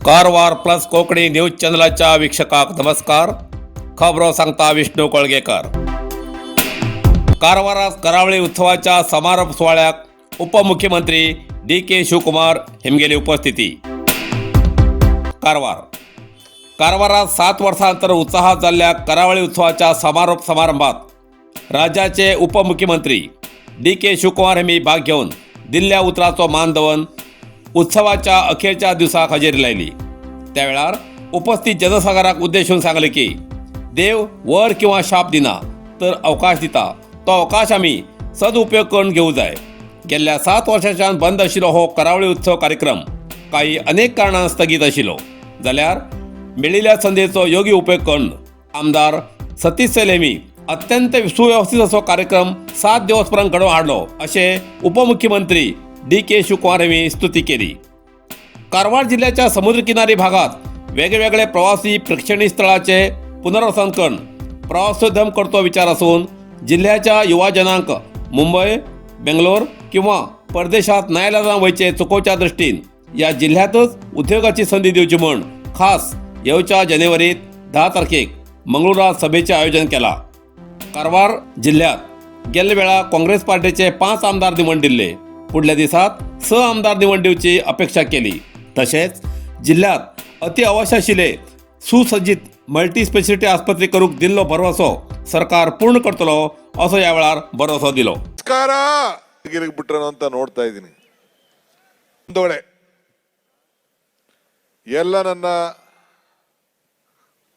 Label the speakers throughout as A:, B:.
A: Karwar plus Konkani news चॅनलाच्या वीक्षकांक नमस्कार. खबरो सांगता विष्णू कोळगेकर. कारवारात करावळी उत्सवाच्या समारोप सुवाळ्याक उपमुख्यमंत्री डी के शिवकुमार हेमगेली उपस्थिती. कारवार. कारवारात 7 वर्सांतर उत्साहात जाल्ल्या करावळी उत्सवाच्या समारोप समारंभात राज्याचे उपमुख्यमंत्री डी के शिवकुमार यांनी भाग घेऊन दिल्ल्या उतराचो मान दवरून उत्सवाच्या अखेरच्या दिवसाक हजेरी लायली. त्या वेळार उपस्थित जनसागराक उद्देशून सांगले की देव वर किंवा शाप दिना, तर अवकाश दिता. तो अवकाश आमी सदुपयोग करून घेवं जाय. गेल्ल्या 7 वर्सांच्यान बंद आशिल्लो हो करावळी उत्सव कार्यक्रम काही अनेक कारणान स्थगीत आशिल्लो, जाल्यार मेळिल्ल्या संदेचो योग्य उपयोग करून आमदार सतीश सैल हेमी अत्यंत सुव्यवस्थित असो कार्यक्रम 7 दिवस पर्यंत घडोवन हाडलो, अशें उपमुख्यमंत्री डी के शिवकुमार यांनी स्तुती केली. कारवार जिल्ह्याच्या समुद्रकिनारी भागात वेगवेगळे प्रवासी प्रेक्षणीय स्थळाचे पुनर्वसन करून प्रवासोद्यम करतो विचार असून जिल्ह्याच्या युवाजनांक मुंबई, बेंगलोर किंवा परदेशात नाईलाजान वयचे चुकोवच्या दृष्टीन या जिल्ह्यातच उद्योगाची संधी दिवची म्हूण खास येवच्या जानेवारीत 10 तारखेक मंगळुरात सभेचे आयोजन केला. कारवार जिल्ह्यात गेल्ल्या वेळा काँग्रेस पार्टीचे 5 आमदार निवड दिल्ले. फुडल्या दिसात 6 आमदार निवड दिवची अपेक्षा केली. तशेंच जिल्ह्यात अति अवश्य आशिल्ले सुसज्जित मल्टी स्पेशालिटी आस्पत्रे करूंक दिल्लो भरवसो सरकार पूर्ण करतलो, असो ह्या वेळार भरवसो दिलो.
B: ನಮಸ್ಕಾರ. ಬಿಟ್ರನು ಅಂತ ನೋಡ್ತಾ ಇದ್ದೀನಿ. ಒಂದೊಳೆ ಎಲ್ಲ ನನ್ನ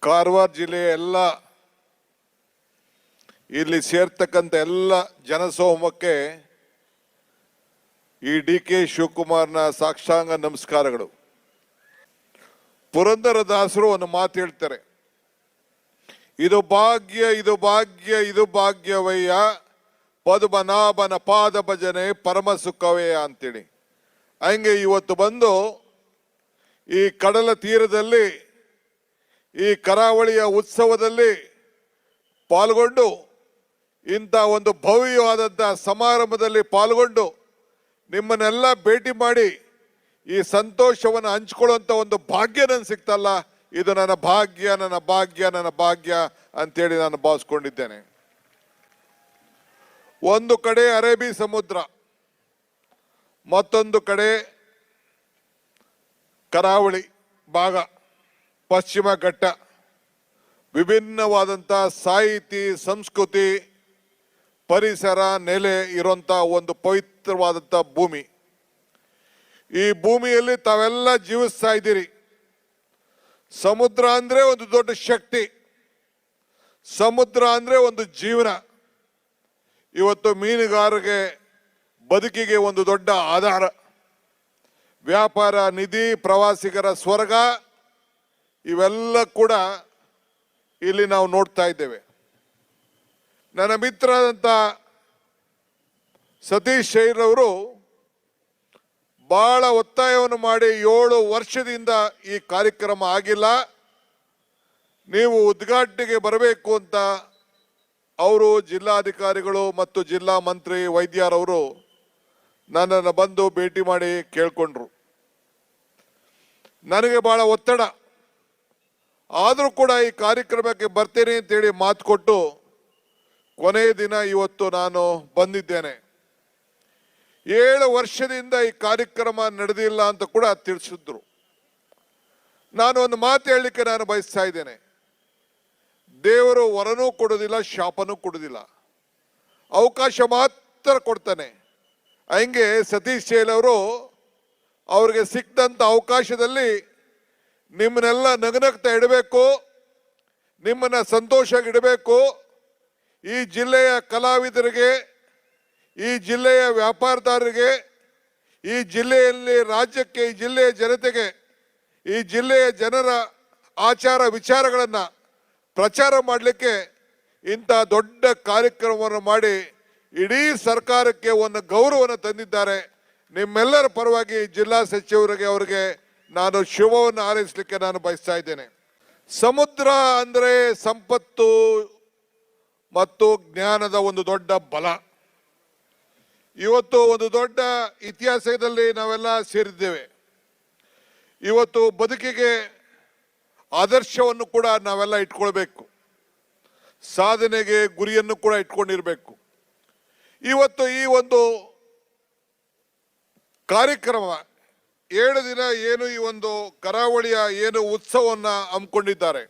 B: ಕಾರವಾರ ಜಿಲ್ಲೆಯ ಎಲ್ಲ ಇಲ್ಲಿ ಸೇರ್ತಕ್ಕಂಥ ಎಲ್ಲ ಜನಸಮೂಹಕ್ಕೆ ಈ ಡಿ ಕೆ ಶಿವಕುಮಾರ್ನ ಸಾಷ್ಟಾಂಗ ನಮಸ್ಕಾರಗಳು. ಪುರಂದರದಾಸರು ಒಂದು ಮಾತು ಹೇಳ್ತಾರೆ, "ಇದು ಭಾಗ್ಯ, ಇದು ಭಾಗ್ಯ, ಇದು ಭಾಗ್ಯವಯ್ಯ, ಪದ್ಮನಾಭನ ಪಾದ ಭಜನೆ ಪರಮ ಸುಖವಯ್ಯ" ಅಂತೇಳಿ. ಹಂಗೆ ಇವತ್ತು ಬಂದು ಈ ಕಡಲ ತೀರದಲ್ಲಿ ಈ ಕರಾವಳಿಯ ಉತ್ಸವದಲ್ಲಿ ಪಾಲ್ಗೊಂಡು, ಇಂಥ ಒಂದು ಭವ್ಯವಾದಂಥ ಸಮಾರಂಭದಲ್ಲಿ ಪಾಲ್ಗೊಂಡು, ನಿಮ್ಮನ್ನೆಲ್ಲ ಭೇಟಿ ಮಾಡಿ ಈ ಸಂತೋಷವನ್ನು ಹಂಚ್ಕೊಳ್ಳುವಂಥ ಒಂದು ಭಾಗ್ಯ ನನ್ಗೆ ಸಿಕ್ತಲ್ಲ, ಇದು ನನ್ನ ಭಾಗ್ಯ, ನನ್ನ ಭಾಗ್ಯ, ನನ್ನ ಭಾಗ್ಯ ಅಂತೇಳಿ ನಾನು ಭಾವಿಸ್ಕೊಂಡಿದ್ದೇನೆ. ಒಂದು ಕಡೆ ಅರೇಬಿ ಸಮುದ್ರ, ಮತ್ತೊಂದು ಕಡೆ ಕರಾವಳಿ ಭಾಗ, ಪಶ್ಚಿಮ ಘಟ್ಟ, ವಿಭಿನ್ನವಾದಂಥ ಸಾಹಿತಿ, ಸಂಸ್ಕೃತಿ, ಪರಿಸರ, ನೆಲೆ ಇರುವಂಥ ಒಂದು ಪವಿತ್ರವಾದಂಥ ಭೂಮಿ. ಈ ಭೂಮಿಯಲ್ಲಿ ತಾವೆಲ್ಲ ಜೀವಿಸ್ತಾ ಇದ್ದೀರಿ. ಸಮುದ್ರ ಅಂದ್ರೆ ಒಂದು ದೊಡ್ಡ ಶಕ್ತಿ, ಸಮುದ್ರ ಅಂದ್ರೆ ಒಂದು ಜೀವನ. ಇವತ್ತು ಮೀನುಗಾರರಿಗೆ ಬದುಕಿಗೆ ಒಂದು ದೊಡ್ಡ ಆಧಾರ, ವ್ಯಾಪಾರ ನಿಧಿ, ಪ್ರವಾಸಿಗರ ಸ್ವರ್ಗ, ಇವೆಲ್ಲ ಕೂಡ ಇಲ್ಲಿ ನಾವು ನೋಡ್ತಾ ಇದ್ದೇವೆ. ನನ್ನ ಮಿತ್ರರಾದಂಥ ಸತೀಶ್ ಶೈಲ್ ಅವರು ಬಹಳ ಒತ್ತಾಯವನ್ನು ಮಾಡಿ, 7 ವರ್ಷದಿಂದ ಈ ಕಾರ್ಯಕ್ರಮ ಆಗಿಲ್ಲ, ನೀವು ಉದ್ಘಾಟನೆಗೆ ಬರಬೇಕು ಅಂತ ಅವರು ಜಿಲ್ಲಾಧಿಕಾರಿಗಳು ಮತ್ತು ಜಿಲ್ಲಾ ಮಂತ್ರಿ ವೈದ್ಯರವರು ನನ್ನನ್ನು ಬಂದು ಭೇಟಿ ಮಾಡಿ ಕೇಳ್ಕೊಂಡ್ರು. ನನಗೆ ಬಹಳ ಒತ್ತಡ ಆದರೂ ಕೂಡ ಈ ಕಾರ್ಯಕ್ರಮಕ್ಕೆ ಬರ್ತೇನೆ ಅಂತೇಳಿ ಮಾತು ಕೊಟ್ಟು ಕೊನೆಯ ದಿನ ಇವತ್ತು ನಾನು ಬಂದಿದ್ದೇನೆ. 7 ವರ್ಷದಿಂದ ಈ ಕಾರ್ಯಕ್ರಮ ನಡೆದಿಲ್ಲ ಅಂತ ಕೂಡ ತಿಳಿಸಿದ್ರು. ನಾನು ಒಂದು ಮಾತು ಹೇಳಲಿಕ್ಕೆ ನಾನು ಬಯಸ್ತಾ ಇದ್ದೇನೆ. ದೇವರು ವರನೂ ಕೊಡೋದಿಲ್ಲ, ಶಾಪನೂ ಕೊಡೋದಿಲ್ಲ, ಅವಕಾಶ ಮಾತ್ರ ಕೊಡ್ತಾನೆ. ಹಂಗೆ ಸತೀಶ್ ಶೈಲ್ ಅವರು ಅವ್ರಿಗೆ ಸಿಕ್ಕಂತ ಅವಕಾಶದಲ್ಲಿ ನಿಮ್ಮನ್ನೆಲ್ಲ ನಗನಗ್ತಾ ಇಡಬೇಕು, ನಿಮ್ಮನ್ನ ಸಂತೋಷವಾಗಿ ಇಡಬೇಕು. ಈ ಜಿಲ್ಲೆಯ ಕಲಾವಿದರಿಗೆ, ಈ ಜಿಲ್ಲೆಯ ವ್ಯಾಪಾರದಾರರಿಗೆ, ಈ ಜಿಲ್ಲೆಯಲ್ಲಿ ರಾಜ್ಯಕ್ಕೆ, ಈ ಜಿಲ್ಲೆಯ ಜನತೆಗೆ, ಈ ಜಿಲ್ಲೆಯ ಜನರ ಆಚಾರ ವಿಚಾರಗಳನ್ನು ಪ್ರಚಾರ ಮಾಡಲಿಕ್ಕೆ ಇಂಥ ದೊಡ್ಡ ಕಾರ್ಯಕ್ರಮವನ್ನು ಮಾಡಿ ಇಡೀ ಸರ್ಕಾರಕ್ಕೆ ಒಂದು ಗೌರವವನ್ನು ತಂದಿದ್ದಾರೆ. ನಿಮ್ಮೆಲ್ಲರ ಪರವಾಗಿ ಜಿಲ್ಲಾ ಸಚಿವರಿಗೆ ಅವರಿಗೆ ನಾನು ಶುಭವನ್ನು ಹಾರೈಸಲಿಕ್ಕೆ ನಾನು ಬಯಸ್ತಾ ಇದ್ದೇನೆ. ಸಮುದ್ರ ಅಂದರೆ ಸಂಪತ್ತು ಮತ್ತು ಜ್ಞಾನದ ಒಂದು ದೊಡ್ಡ ಬಲ. ಇವತ್ತು ಒಂದು ದೊಡ್ಡ ಇತಿಹಾಸದಲ್ಲಿ ನಾವೆಲ್ಲ ಸೇರಿದ್ದೇವೆ. ಇವತ್ತು ಬದುಕಿಗೆ ಆದರ್ಶವನ್ನು ಕೂಡ ನಾವೆಲ್ಲ ಇಟ್ಕೊಳ್ಬೇಕು, ಸಾಧನೆಗೆ ಗುರಿಯನ್ನು ಕೂಡ ಇಟ್ಕೊಂಡಿರಬೇಕು. ಇವತ್ತು ಈ ಒಂದು ಕಾರ್ಯಕ್ರಮ 7 ದಿನ ಏನು ಈ ಒಂದು ಕರಾವಳಿಯ ಏನು ಉತ್ಸವವನ್ನು ಹಮ್ಮಿಕೊಂಡಿದ್ದಾರೆ,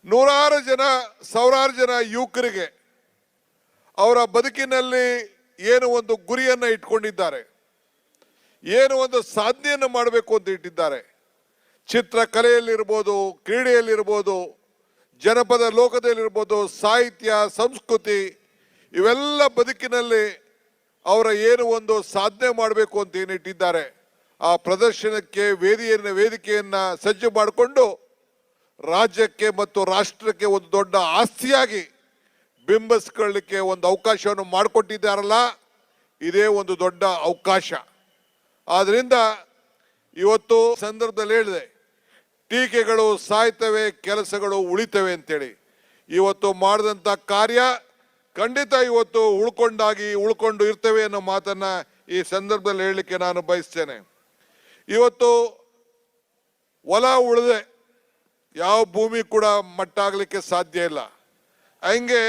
B: ನೂರಾರು ಜನ ಸಾವಿರಾರು ಜನ ಯುವಕರಿಗೆ ಅವರ ಬದುಕಿನಲ್ಲಿ ಏನು ಒಂದು ಗುರಿಯನ್ನು ಇಟ್ಕೊಂಡಿದ್ದಾರೆ, ಏನು ಒಂದು ಸಾಧನೆಯನ್ನು ಮಾಡಬೇಕು ಅಂತ ಇಟ್ಟಿದ್ದಾರೆ. ಚಿತ್ರಕಲೆಯಲ್ಲಿರ್ಬೋದು, ಕ್ರೀಡೆಯಲ್ಲಿರ್ಬೋದು, ಜನಪದ ಲೋಕದಲ್ಲಿರ್ಬೋದು, ಸಾಹಿತ್ಯ, ಸಂಸ್ಕೃತಿ, ಇವೆಲ್ಲ ಬದುಕಿನಲ್ಲಿ ಅವರ ಏನು ಒಂದು ಸಾಧನೆ ಮಾಡಬೇಕು ಅಂತ ಏನಿಟ್ಟಿದ್ದಾರೆ, ಆ ಪ್ರದರ್ಶನಕ್ಕೆ ವೇದಿಕೆಯನ್ನು ಸಜ್ಜು ಮಾಡಿಕೊಂಡು ರಾಜ್ಯಕ್ಕೆ ಮತ್ತು ರಾಷ್ಟ್ರಕ್ಕೆ ಒಂದು ದೊಡ್ಡ ಆಸ್ತಿಯಾಗಿ ಬಿಂಬಿಸ್ಕೊಳ್ಳಿಕ್ಕೆ ಒಂದು ಅವಕಾಶವನ್ನು ಮಾಡಿಕೊಟ್ಟಿದ್ದಾರಲ್ಲ, ಇದೇ ಒಂದು ದೊಡ್ಡ ಅವಕಾಶ. ಆದ್ದರಿಂದ ಇವತ್ತು ಸಂದರ್ಭದಲ್ಲಿ ಹೇಳಿದೆ, ಟೀಕೆಗಳು ಸಾಯ್ತವೆ, ಕೆಲಸಗಳು ಉಳಿತವೆ ಅಂತೇಳಿ. ಇವತ್ತು ಮಾಡಿದಂಥ ಕಾರ್ಯ ಖಂಡಿತ ಇವತ್ತು ಉಳ್ಕೊಂಡು ಇರ್ತೇವೆ ಅನ್ನೋ ಮಾತನ್ನ ಈ ಸಂದರ್ಭದಲ್ಲಿ ಹೇಳಲಿಕ್ಕೆ ನಾನು ಬಯಸ್ತೇನೆ. ಇವತ್ತು ಹೊಲ ಉಳಿದೆ ಯಾವ ಭೂಮಿ ಕೂಡ ಮಟ್ಟಾಗಲಿಕ್ಕೆ ಸಾಧ್ಯ ಇಲ್ಲ. ಹಂಗೆ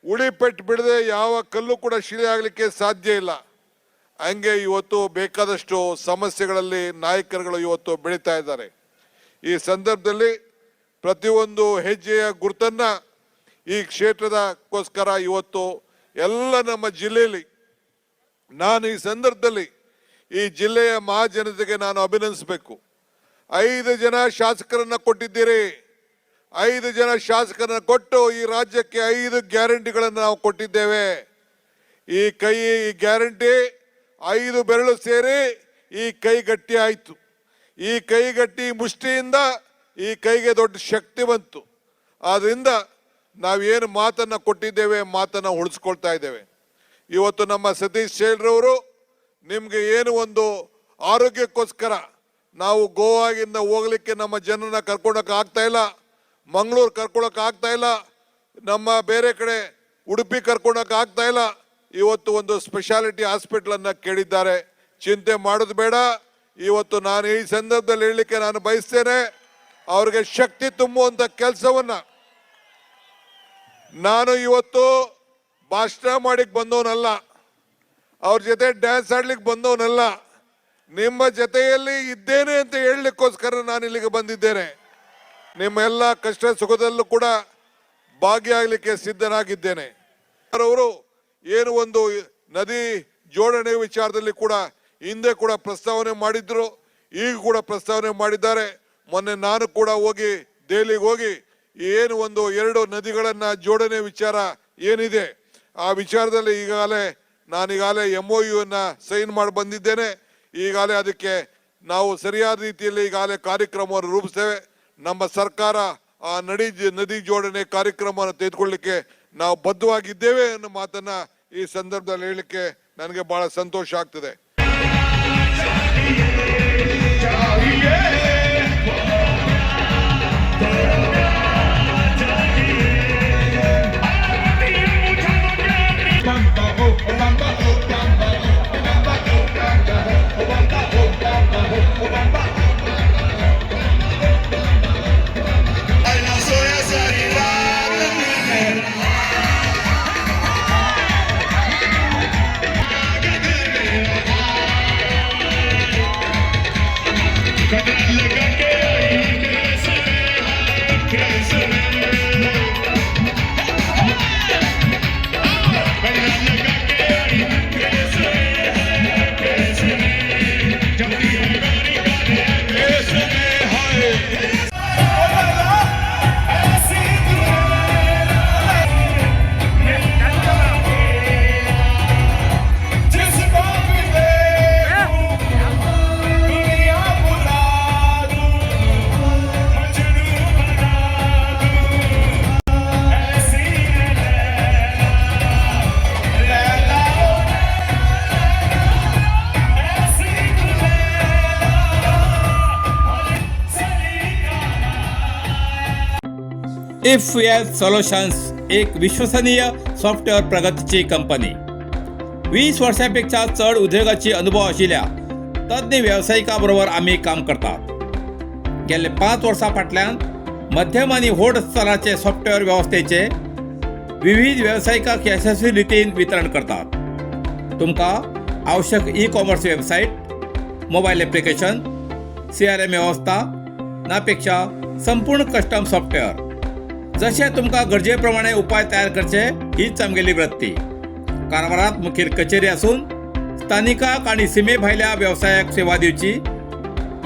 B: ಉಳಿ ಪೆಟ್ಟು ಬಿಡದೆ ಯಾವ ಕಲ್ಲು ಕೂಡ ಶಿಲೆ ಆಗಲಿಕ್ಕೆ ಸಾಧ್ಯ ಇಲ್ಲ. ಹಂಗೆ ಇವತ್ತು ಬೇಕಾದಷ್ಟು ಸಮಸ್ಯೆಗಳಲ್ಲಿ ನಾಯಕರುಗಳು ಇವತ್ತು ಬೆಳೀತಾ ಇದ್ದಾರೆ. ಈ ಸಂದರ್ಭದಲ್ಲಿ ಪ್ರತಿಯೊಂದು ಹೆಜ್ಜೆಯ ಗುರುತನ್ನ ಈ ಕ್ಷೇತ್ರದಕ್ಕೋಸ್ಕರ ಇವತ್ತು ಎಲ್ಲ ನಮ್ಮ ಜಿಲ್ಲೆಯಲ್ಲಿ ನಾನು ಈ ಸಂದರ್ಭದಲ್ಲಿ ಈ ಜಿಲ್ಲೆಯ ಮಹಾಜನತೆಗೆ ನಾನು ಅಭಿನಂದಿಸಬೇಕು. 5 ಜನ ಶಾಸಕರನ್ನ ಕೊಟ್ಟಿದ್ದೀರಿ. 5 ಜನ ಶಾಸಕರನ್ನ ಕೊಟ್ಟು ಈ ರಾಜ್ಯಕ್ಕೆ 5 ಗ್ಯಾರಂಟಿಗಳನ್ನು ನಾವು ಕೊಟ್ಟಿದ್ದೇವೆ. ಈ ಕೈ, ಈ ಗ್ಯಾರಂಟಿ 5 ಬೆರಳು ಸೇರಿ ಈ ಕೈ ಗಟ್ಟಿ ಆಯಿತು. ಈ ಕೈ ಗಟ್ಟಿ ಮುಷ್ಟಿಯಿಂದ ಈ ಕೈಗೆ ದೊಡ್ಡ ಶಕ್ತಿ ಬಂತು. ಆದ್ರಿಂದ ನಾವೇನು ಮಾತನ್ನ ಕೊಟ್ಟಿದ್ದೇವೆ, ಮಾತನ್ನ ಉಳಿಸ್ಕೊಳ್ತಾ ಇದ್ದೇವೆ. ಇವತ್ತು ನಮ್ಮ ಸತೀಶ್ ಶೈಲ್ರವರು ನಿಮ್ಗೆ ಏನು ಒಂದು ಆರೋಗ್ಯಕ್ಕೋಸ್ಕರ ನಾವು ಗೋವಾಗಿಂದ ಹೋಗ್ಲಿಕ್ಕೆ ನಮ್ಮ ಜನರನ್ನ ಕರ್ಕೊಳಕ್ ಆಗ್ತಾ ಇಲ್ಲ, ಮಂಗಳೂರು ಕರ್ಕೊಳಕ್ ಆಗ್ತಾ ಇಲ್ಲ, ನಮ್ಮ ಬೇರೆ ಕಡೆ ಉಡುಪಿ ಕರ್ಕೊಳಕ್ ಆಗ್ತಾ ಇಲ್ಲ. ಇವತ್ತು ಒಂದು ಸ್ಪೆಷಾಲಿಟಿ ಹಾಸ್ಪಿಟ್ಲನ್ನ ಕೇಳಿದ್ದಾರೆ. ಚಿಂತೆ ಮಾಡೋದು ಬೇಡ. ಇವತ್ತು ನಾನು ಈ ಸಂದರ್ಭದಲ್ಲಿ ಹೇಳಲಿಕ್ಕೆ ನಾನು ಬಯಸ್ತೇನೆ, ಅವ್ರಿಗೆ ಶಕ್ತಿ ತುಂಬುವಂಥ ಕೆಲಸವನ್ನ ನಾನು ಇವತ್ತು ಭಾಷಣ ಮಾಡಿಕ್ ಬಂದವನಲ್ಲ, ಅವ್ರ ಜೊತೆ ಡ್ಯಾನ್ಸ್ ಆಡ್ಲಿಕ್ಕೆ ಬಂದವನಲ್ಲ, ನಿಮ್ಮ ಜೊತೆಯಲ್ಲಿ ಇದ್ದೇನೆ ಅಂತ ಹೇಳಲಿಕ್ಕೋಸ್ಕರ ನಾನು ಇಲ್ಲಿಗೆ ಬಂದಿದ್ದೇನೆ. ನಿಮ್ಮ ಎಲ್ಲ ಕಷ್ಟ ಸುಖದಲ್ಲೂ ಕೂಡ ಭಾಗಿಯಾಗಲಿಕ್ಕೆ ಸಿದ್ಧನಾಗಿದ್ದೇನೆ. ಅವರು ಏನು ಒಂದು ನದಿ ಜೋಡಣೆ ವಿಚಾರದಲ್ಲಿ ಕೂಡ ಹಿಂದೆ ಕೂಡ ಪ್ರಸ್ತಾವನೆ ಮಾಡಿದ್ರು, ಈಗ ಕೂಡ ಪ್ರಸ್ತಾವನೆ ಮಾಡಿದ್ದಾರೆ. ಮೊನ್ನೆ ನಾನು ಕೂಡ ಹೋಗಿ ದೆಹಲಿಗೆ ಹೋಗಿ ಏನು ಒಂದು 2 ನದಿಗಳನ್ನ ಜೋಡಣೆ ವಿಚಾರ ಏನಿದೆ ಆ ವಿಚಾರದಲ್ಲಿ ಈಗಾಗಲೇ ನಾನೀಗಾಗಲೇ MOU ಅನ್ನ ಸೈನ್ ಮಾಡಿ ಬಂದಿದ್ದೇನೆ. ಈಗಾಗಲೇ ಅದಕ್ಕೆ ನಾವು ಸರಿಯಾದ ರೀತಿಯಲ್ಲಿ ಈಗಾಗಲೇ ಕಾರ್ಯಕ್ರಮವನ್ನು ರೂಪಿಸ್ತೇವೆ. ನಮ್ಮ ಸರ್ಕಾರ ಆ ನದಿ ಜೋಡಣೆ ಕಾರ್ಯಕ್ರಮವನ್ನು ತೆಗೆದುಕೊಳ್ಳಿಕ್ಕೆ ನಾವು ಬದ್ಧವಾಗಿದ್ದೇವೆ ಅನ್ನೋ ಮಾತನ್ನ ಈ ಸಂದರ್ಭದಲ್ಲಿ ಹೇಳಲಿಕ್ಕೆ ನನಗೆ ಬಹಳ ಸಂತೋಷ ಆಗ್ತದೆ.
A: If L solutions एक विश्वसनीय सॉफ्टवेअर प्रगतीची कंपनी. 20 वर्सांपेक्षा चड उद्देगाची अनुभव आशिल्ल्या तज्ञ वेवसायिका बरोबर आमी काम करतात. गेल्ले 5 वर्सां फाटल्यान मध्यम आनी व्हड स्तराचे सॉफ्टवेअर वेवस्थेचे विविध वेवसायिकांक यशस्वी रितीन वितरण करतात. तुमकां आवश्यक e commerce website, mobile application, CRM वेवस्था नापेक्षा संपूर्ण कस्टम सॉफ्टवेअर जशें तुमकां गरजे प्रमाणे उपाय तयार करचे हीच आमगेली वृत्ती. कारवारात मुखेल कचेरी आसून स्थानिकाक आनी सिमे भायल्या वेवसायाक सेवा दिवची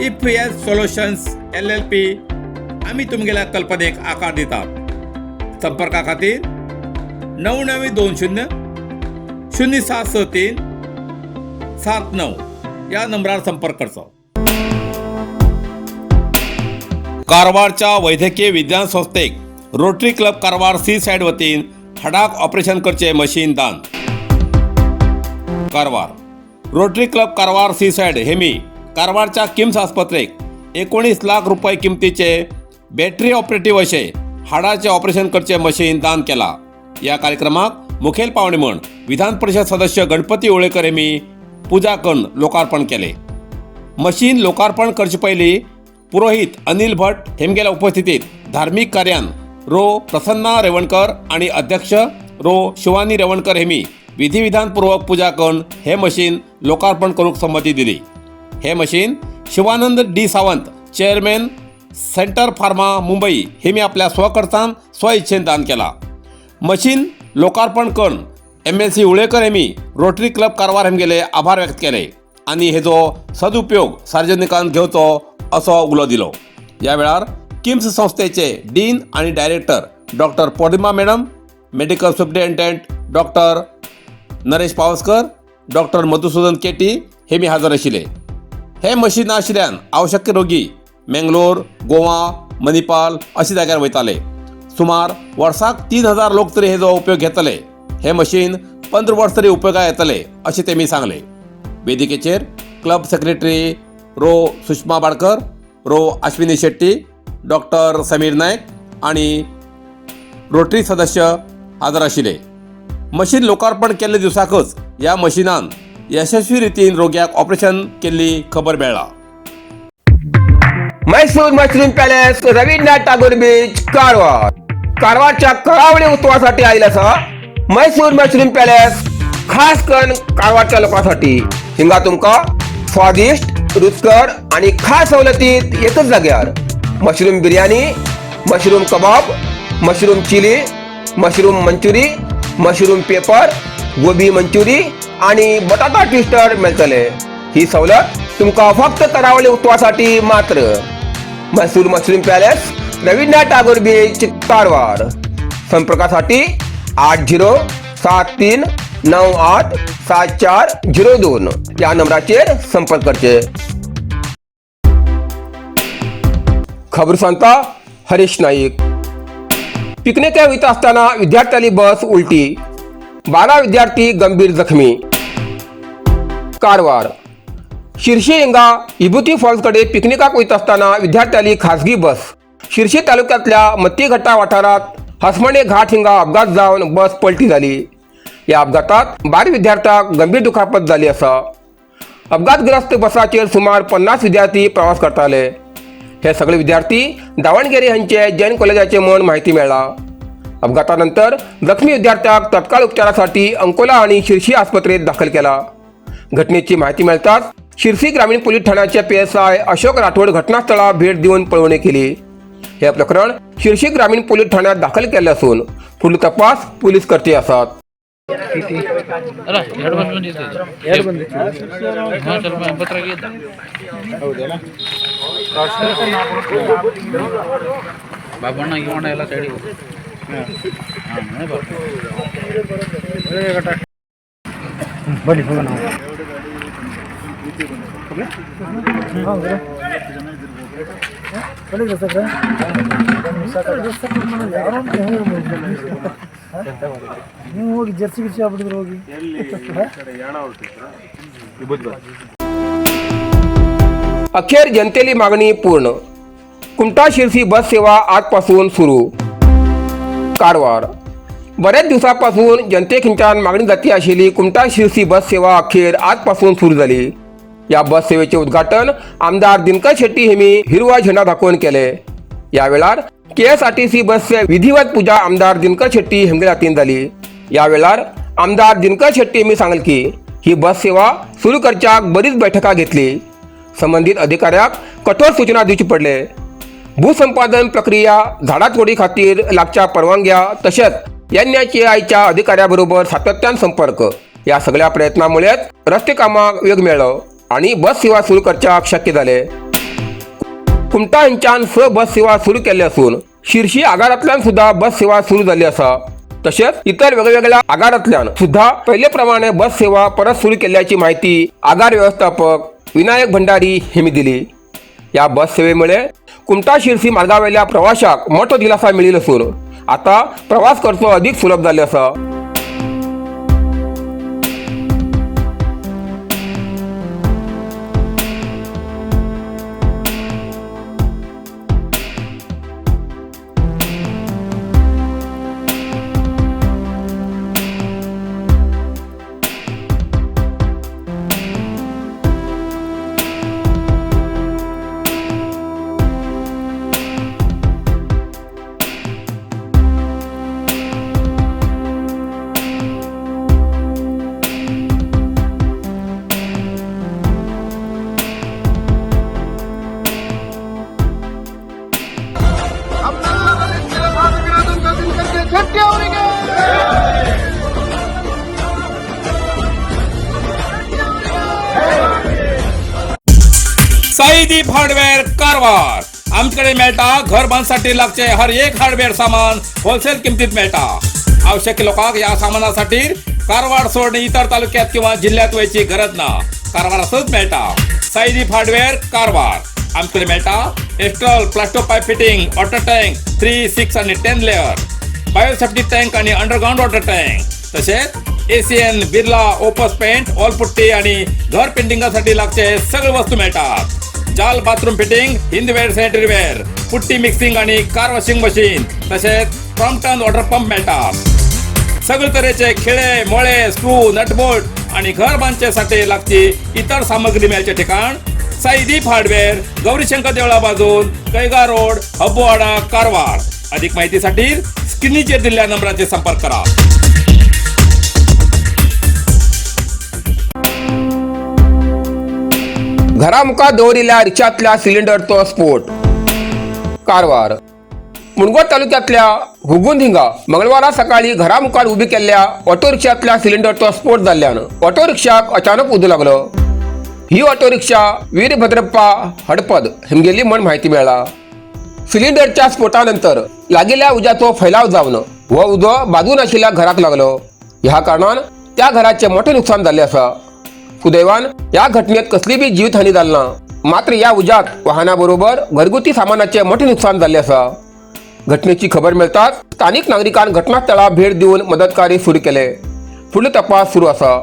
A: if S solutions LLP आमी तुमगेल्या कल्पनेक आकार दितात. संपर्का खातीर 9 9 2 0 0 7 6 3 7 9 या नंबरार संपर्क करचो. कारवारच्या वैद्यकीय विज्ञान संस्थेक rotary club Karwar sea side वतीन हाडाक ऑपरेशन करचे मशीन दान. Karwar rotary club Karwar sea side Hemy कारवारच्या किम्स आस्पत्रेक 19 लाख रुपये किमतीचे बॅटरी ऑपरेटिव्ह अशे हाडाचे ऑपरेशन करचे मशीन दान केला. या कार्यक्रमाक मुखेल पावणे म्हण विधान परिषद सदस्य गणपती ओळेकर हेमी पूजा करून लोकार्पण केले. मशीन लोकार्पण करचे पयलीं पुरोहीत अनिल भट हेमगेल्या उपस्थितीत धार्मीक कार्यान रो प्रसन्ना रेवणकर आणि अध्यक्ष रो शिवानी रेवणकर हेमी विधिविधानपूर्वक पूजा करून हे मशीन लोकार्पण करूंक संमती दिली. हे machine Shivanand D Sawant, chairman, centre pharma, Mumbai हेमी आपल्या स्वखर्चान स्वइच्छेन दान केला. मशीन लोकार्पण करून MLC Ulekar Hemy rotary club Karwar हेमगेले आभार व्यक्त केले आनी हेजो सदुपयोग सार्वजनिकान घेवचो असो उलो दिलो. ह्या वेळार किम्स संस्थेचे डीन आनी director doctor Purnima madam, medical superintendent doctor Naresh Pawaskar, doctor Madhusudan KT हे मी हजर आशिल्ले. हे मशीन नाशिल्ल्यान आवश्यक रोगी मेंगलोर, गोवा, मणिपाल अशा जाग्यार वयताले. सुमार वर्साक 3000 लोक तरी हेजो उपयोग घेतले. हे मशीन 15 वर्स तरी उपयोगाक येतले अशें तेमी सांगले. वेदिकेचेर क्लब सेक्रेटरी रो सुषमा बाडकर, रो अश्विनी शेट्टी, डॉक्टर समीर नायक आणि रोटरी सदस्य हजर आशिल्ले. मशीन लोकार्पण केल्ले दिवसाकच ह्या मशिनान यशस्वी रितीन रोग्याक ऑपरेशन केल्ली खबर मेळ्ळा.
C: Mysore mushroom palace, Rabindranath Tagore beach, Karwar. कारवारच्या करावळी उत्सवासाठी आलेला असा मैसूर मशरूम पॅलेस, खास करून कारवारच्या लोकांसाठी. हिंगा तुमका स्वादिष्ट, रुचकर आणि खास सवलतीत एकच जाग्यार mushroom biryani, mushroom kebab, mushroom chilli, mushroom manchurian, mushroom pepper, gobi manchurian आणि बटाटा ट्विस्टर मेळटले. ही सवलत तुमका फक्त करावळी उत्सवासाठी मात्र. Mysore mushroom palace, Rabindranath Tagore beach, Karwar. संपर्कासाठी 8073987402 या नंबराचेर संपर्क करचे. खबर सांगता हरीश नाईक. पिकनिका वयता असताना विद्यार्थ्यांली बस उलटी, 12 विद्यार्थी गंभीर जखमी. कारवार शिर्शी हिंगा विभूती फॉल्स कडे पिकनिकाक वयता असताना विद्यार्थ्यांली खासगी बस शिर्शी तालुक्यातल्या मत्तीघट्टा वाठारात हसमणे घाट हिंगा अपघात जावन बस पलटी जाली. ह्या अपघातात 12 विद्यार्थ्यांक गंभीर दुखापत जाली आसा. अपघातग्रस्त बसाचेर सुमार 50 विद्यार्थी प्रवास करताले. हे सगळे विद्यार्थी दावणगेरे हांचे जैन कॉलेजाचे म्हण माहिती मेळ्ळा. अपघातानंतर जखमी विद्यार्थ्याक तत्काळ उपचारासाठी अंकोला आणि शिर्शी आस्पत्रेत दाखल केला. घटनेची माहिती मेळताच शिर्सी ग्रामीण पोलीस ठाण्याचे PSI Ashok Rathod घटनास्थळाक भेट दिवन पळोवणी केली. हे प्रकरण शिर्शी ग्रामीण पोलीस ठाण्यात दाखल केले असून फुडलो तपास पोलीस करते आसात.
D: ಅಲ್ಲ, ಎರಡು ಬಸ್ ಬಂದಿತ್ತು.
E: ಎರಡು ಬಂದಿತ್ತು.
D: ಹಾಂ, ಸ್ವಲ್ಪ 80ರಾಗೆ ಇದ್ದ.
E: ಹೌದಲ್ಲ?
D: ಬಾಬಣ್ಣ ಗಿವಣ್ಣ ಎಲ್ಲ ಸೈಡಿಗೆ. ಹಾಂ,
E: ಬನ್ನಿ ಹೋಗೋಣ. ನೀವು ಹೋಗಿ ಜರ್ಸಿ ಗಿರ್ಸಿ ಆಗ್ಬಿಟ್ಟಿದ್ರು ಹೋಗಿ.
C: अखेर जनतेली मागणी पूर्ण, कुमठा शिरसी बस सेवा आजपासून सुरू. कारवार बऱ्याच दिवसापासून जनतेखंच्यान मागणी जाती आशिल्ली कुमठा शिरसी बस सेवा अखेर आजपासून सुरू जाली. या बस सेवेचे उद्घाटन आमदार दिनकर शेट्टी हेमी हिरवा झेंडा दाखोवन केले. या वेळार केएसआरटीसी बसचे विधिवत पूजा आमदार दिनकर शेट्टी हेमगे हातीन जाली. या वेळार आमदार दिनकर शेट्टी हेमी सांगले की ही बस सेवा सुरू करच्याक बरीच बैठका घेतली. संबंधित अधिकाऱ्याक कठोर सूचना दिवची पडले. भूसंपादन प्रक्रिया, झाडां तोडी खातीर लागच्या परवानग्या तशेंच एनएचएआयच्या अधिकाऱ्याबरोबर सातत्यान संपर्क ह्या सगळ्या प्रयत्नामुळेच रस्ते कामाक वेग मेळ्ळो आणि बस सेवा सुरू करच्याक शक्य जाले. कुमटा हांच्यान 6 बस सेवा सुरू केल्ले आसून शिर्शी आगारांतल्यान सुद्धा बस सेवा सुरू जाल्ली आसा. तशेंच इतर वेगवेगळ्या आगारांतल्यान सुद्धा पहिले प्रमाणे बस सेवा परत सुरू केल्ल्याची माहिती आगार व्यवस्थापक विनायक भंडारी हेमी दिली. या बस सेवेमुळे कुमटा शिरसी मार्गावेल्या प्रवाशाक मोठो दिलासा मिळिल्लो आसून आता प्रवास करचो अधिक सुलभ जाल्ले आसा.
A: साईदीप हार्डवेअर कारवार. आमच्याकडे मेळटा घर बांधसाठी लागचे हर एक हार्डवेअर सामान होलसेल किमतीत मेळटा. आवश्यक लोकांक या सामानासाठी कारवार सोडून इतर तालुक्यात किंवा जिल्ह्यात वयची गरज ना, कारवारातच मेळटा. साईदीप हार्डवेअर कारवार. आमच्याकडे मेळटा Astral plasto pipe fitting, water tank 3, 6 आणि 10 लेअर, बायोसेफ्टी टँक आणि अंडरग्राऊंड वॉटर टँक, तसेच ACN, Birla Opus paint, wall putty आणि घर पेंटिंगासाठी लागचे सगळे वस्तू मिळतात. जाल bathroom fitting, Hindware sanitary ware, putty mixing आणि कार वॉशिंग मशीन, तसेच क्रॉम्प्टन वॉटर पंप मिळतात. सगळे तऱ्हेचे खिळे, मोळे, स्क्रू, नटबोल्ट आणि घर बांधच्यासाठी लागची इतर सामग्री मिळायचे ठिकाण साईदीप हार्डवेअर, गौरीशंकर देवळा बाजून, कैगा रोड, हब्बोवाडा, कारवार. अधिक माहितीसाठी स्क्रीनचेर दिलेल्या नंबराचे संपर्क करा.
C: घरामुखार दवरिल्ल्या रिक्षांतल्या सिलिंडरचो स्फोट. कारवार मुणगोट तालुक्यांतल्या हुगुंद हिंगा मंगळवारा सकाळी घरामुखार उबी केल्ल्या ऑटो रिक्षांतल्या सिलिंडरचो स्फोट जाल्ल्यान ऑटो रिक्षाक अचानक उजो लागलो. ही ऑटो रिक्षा वीरभद्रप्पा हडपद हेमगेली म्हण माहिती मेळ्ळा. सिलिंडरच्या स्फोटानंतर लागिल्ल्या उज्याचो फैलाव जावन हो उजो बाजून आशिल्ल्या घराक लागलो. ह्या कारणान त्या घराचें मोठें नुकसान जाल्लें आसा. सुदैवान ह्या घटनेत कसली बी जीवितहानी जाली ना, मात्र ह्या उज्यात वाहना बरोबर घरगुती सामानाचे मोठे नुकसान जाल्लें आसा. घटनेची खबर मेळटाच स्थानिक नागरिकांनी घटनास्थळाक भेट दिवन मदत कार्य सुरू केले. फुडलो तपास सुरू आसा.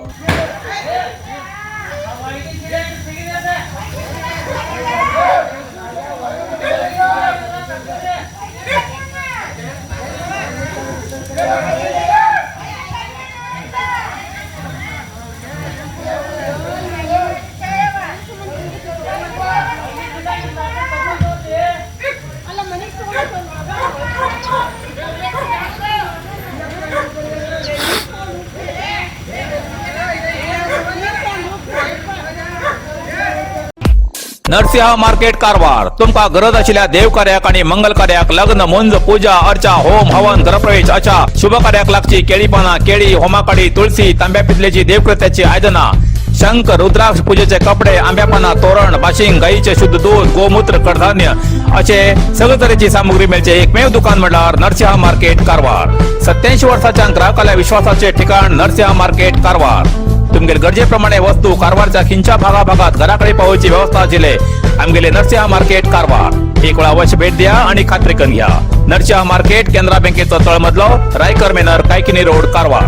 A: नरसिंह मार्केट कारवार. तुमका गरज आशिल्ल्या देवकार्याक आणि मंगल कार्याक, लग्न, मुंज, पूजा अर्चा, होम हवन, गृहप्रवेश अशा शुभ कार्याक लागची केळी पाना, केळी, होमाकाडी, तुळसी, तांब्या पितलेची देवकृत्याची आयदना, शंख, रुद्राक्ष, पूजेचे कपडे, आंब्या पाना, तोरण, बाशिंग, गाईचे शुद्ध दूध, गोमूत्र, कडधान्य असे सगळे तरेची सामुग्री मेळचे एकमेव दुकान म्हळ्यार नरसिंह मार्केट कारवार. 87 वर्साच्या ग्राहकाल्या विश्वासाचे ठिकाण नरसिंह मार्केट कारवार. तुमगेले गरजेप्रमाणे वस्तू कारवारच्या खिंच्या भागाभागात घराकडे पावोवची व्यवस्था आशिल्ले आमगेले नरसिंह मार्केट कारवार. एक वेळा अवश्य भेट द्या आणि खात्री करून घ्या. नरसिंह मार्केट, केनरा बँकेचो तळमजलो, रायकर मेनर, कायकिनी रोड, कारवार.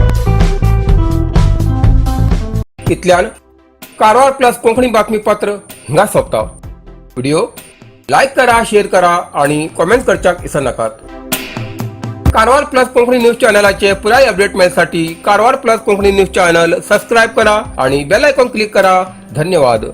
C: इतल्यान कारवार प्लस कोंकणी बातमीपत्र हिंगा सोंपता. व्हिडिओ लायक करा, शेअर करा आणि कॉमेंट करच्याक विसरनाकात. कारवार प्लस कोंकणी न्यूज चॅनलाचे पुराय update मेळसाठी Karwar plus Konkani news channel subscribe करा आणि बेल आयकॉन क्लिक करा. धन्यवाद.